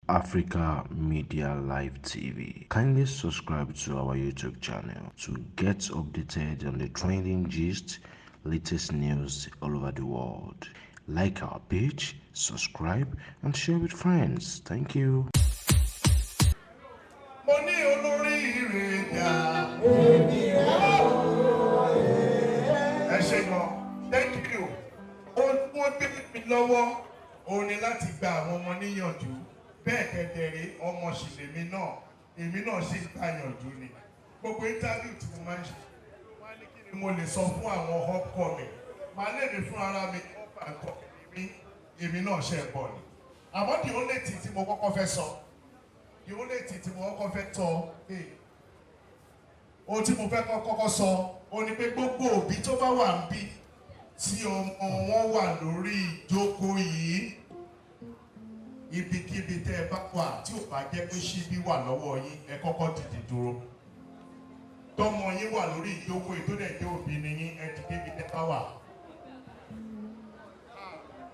Africa Media Live TV. Kindly subscribe to our YouTube channel to get updated on the trending gist, latest news all over the world. Like our page, subscribe, and share with friends. Thank you. Mo ní olóríire dà. Ẹ ṣe gan, thank you. Ohun tí wọ́n gbé mi lọ́wọ́ òun ni láti gba àwọn ọmọ níyànjú. Bẹ́ẹ̀ kẹ́dẹ̀rẹ́, ọmọ sì lèmi náà, èmi náà sì gbà yànjú ni. Gbogbo interview tí mo máa ń ṣe, wọ́n á ní kí ni mo lè sọ fún àwọn upcoming. Màá lè mi fún ara mi, up and coming mi, èmi náà ṣe ń bọ̀ ni. Àmọ́ the only thing tí mo kọ́kọ́ fẹ́ sọ, the only thing tí mo kọ́kọ́ fẹ́ tọ́, ohun tí mo fẹ́ kọ́kọ́ sọ ó ní pé gbogbo òbí tó bá wà níbí tí ọmọ wọn wà lórí ìjókòó yìí, ibikíbi tẹ́ ẹ bá wà, tí ò bá jẹ́ pé ṣíbí wà lọ́wọ́ yín, ẹ kọ́kọ́ dìde dúró. Tọmọ yín wà lórí ìjókòó yìí, tó dẹ̀ jẹ́ òbí ni yín, ẹ dìde bí tẹ́ bá wà.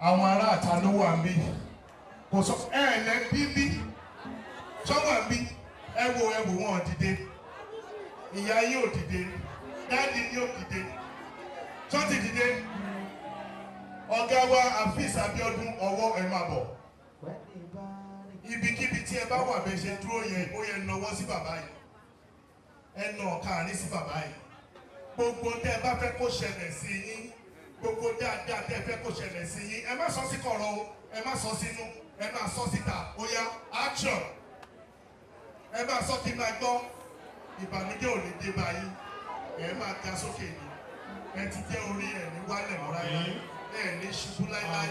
Àwọn ará àta ló wà níbí, kò sọ ẹ lẹ bíbí sọ́wọ́n bí. Ẹ wo, ẹ wò wọ́n dìde. Ìyá yín ò dìde, daddy yín ò dìde, sọ́ọ̀tì dìde. Ọ̀gá wa Afeez Abiodun ọwọ́, ẹ máa bọ̀. Ibikíbi tí ẹ bá wà, bẹ́ẹ̀ ṣe dúró yẹn, ó yẹ nawọ́ sí bàbá yìí, ẹ nà ọ̀ka àárín sí bàbá yìí. Gbogbo tẹ́ ẹ bá fẹ́ kó ṣẹlẹ̀ sí yín, gbogbo dáadáa tẹ́ ẹ fẹ́ kó ṣẹlẹ̀ sí yín, ẹ má sọ sí kọ̀rọ̀ o, ẹ má sọ sínú, ẹ má sọ síta. Ó yá, action! Ẹ máa sọ kí n máa gbọ́. Ìbànújẹ́ ò ní dé bá yín, ẹ máa ga sókè ni. Ẹ ti jẹ́ orí, ẹ̀ ní wálẹ̀ mọ́ rárá, ẹ ní ṣubú láíláí.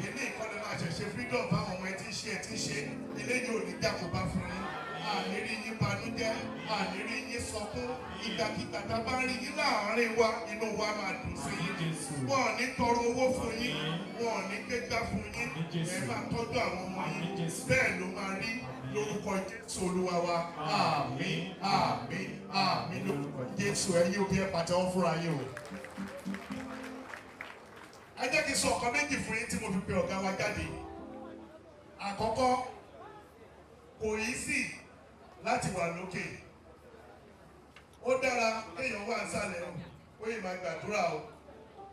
Ilé ìkọ́ni máa ṣẹ̀ṣẹ̀ freedom fáwọn ọmọ. Ẹ ti ń ṣe, ẹ ti ń ṣe. Eléyìí ò ní jákòbá fún yín. Àníri yín banújẹ́, àníri yín sọkún. Ìgbàkigbà tá a bá rí yín láàárín wa, inú wa máa dùn sí yín. Wọn ò ní tọrọ owó fún yín, wọn ò ní gbégbá fún yín. Ẹ máa tọ́jú àwọn ọmọ yín. Bẹ́ẹ̀ ló máa rí lórúkọ Jésù Olúwa wa. Àmín, àmín, àmín lórúkọ Jésù. Ẹ̀yin òbí, ẹ pàtẹ́wọ́ fúnra yín o. Ẹ jẹ́ kí n sọ ọ̀kan méjì fún yín tí mo fi pe ọ̀gá wa jáde. Àkọ́kọ́, kò yí sí láti wà lókè. Ó dára kéèyàn wà nísàlẹ̀ o, ó yìí máa gbàdúrà o.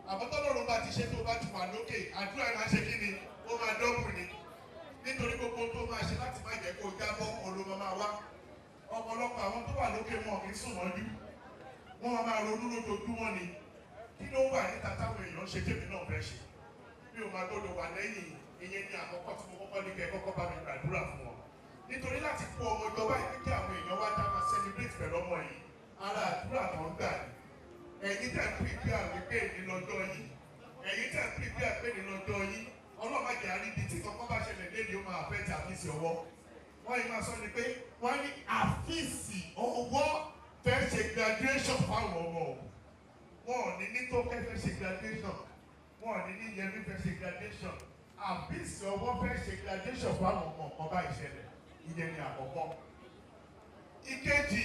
Àmọ́ tọ́lọ́run bá ti ṣe, tó bá ti wà lókè, àdúrà máa ṣe kí ni, ó máa double ni, nítorí gbogbo tó máa ṣe láti má jẹ́ kó jábọ́ olóma máa wá. Ọ̀pọ̀lọpọ̀ àwọn tó wà lókè, wọn kì í sùn mọ́jú, wọ́n máa ronú lójoojúmọ́ ni. Kí ló wà níta táwọn èèyàn ṣe tèmi náà fẹ́ ṣe? Mi ò máa gbọ́dọ̀ wà lẹ́yìn. Ìyẹn ní àkọ́kọ́ tí mo kọ́kọ́ ní kẹ́ kọ́kọ́ bá mi gbàdúrà fún wọn, nítorí láti kó ọmọ ìjọba yìí kí àwọn èèyàn wá dá máa celebrate pẹ̀lú ọmọ yìí, ara àdúrà tó ń gbà ní. Ẹ̀yin tẹ̀ ń prepare wípé ní lọ́jọ́ yìí, ẹ̀yin tẹ̀ ń prepare pé ní lọ́jọ́ yìí, ọlọ́mọdé àríbi tí kankan bá ṣẹlẹ̀ lẹ́ni, ó máa fẹ́ ti Afeez Ọwọ́. Wọ́n yìí máa sọ ni pé wọ́n ní Afeez Ọwọ́ fẹ́ ṣe graduation fáwọn ọmọ o. Wọn ò ní ní Tókẹ́ fẹ́ ṣe graduation, wọn ò ní ní Yẹmí fẹ́ ṣe graduation, Afeez Ọwọ́ fẹ́ ṣe graduation fáwọn ọmọ. Kan bá ìṣẹ̀lẹ̀, ìyẹn ni àkọ́kọ́. Ìkejì,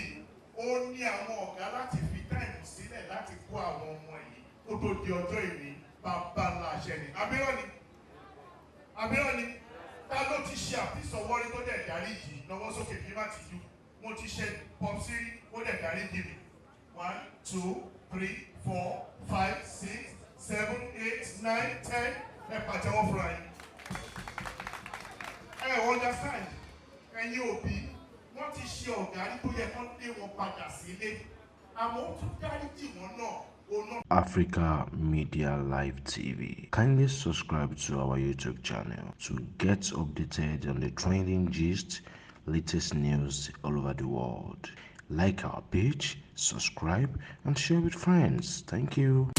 ó ní àwọn ọ̀gá láti fi time sílẹ̀ láti kó àwọn ọmọ yìí kó tó di ọjọ́ ìní, bàbá ńlá àṣẹ ni. Abirọ́ ni, abirọ́ ni. Ta ló ti ṣe Afeez Ọwọ́ rí tó dẹ̀ dáríjì? Lọ́wọ́ sókè kí má ti ju. Mo ti ṣe popsi rí, ó dẹ̀ dáríjì mi. One, two, three, four, five, six, seven, eight, nine, 10. Ẹ pàtẹ́wọ́ fúnra yín. Ẹ understand? Ẹ̀yin òbí, wọ́n ti ṣe ọ̀gá rí tó yẹ kán lé wọn padà sílé, àmọ́ ó tún dáríjì wọn náà, òun náà. Africa Media Live TV. Kindly subscribe to our YouTube channel to get updated on the trending gist, latest news all over the world. Like our page, subscribe, and share with friends. Thank you.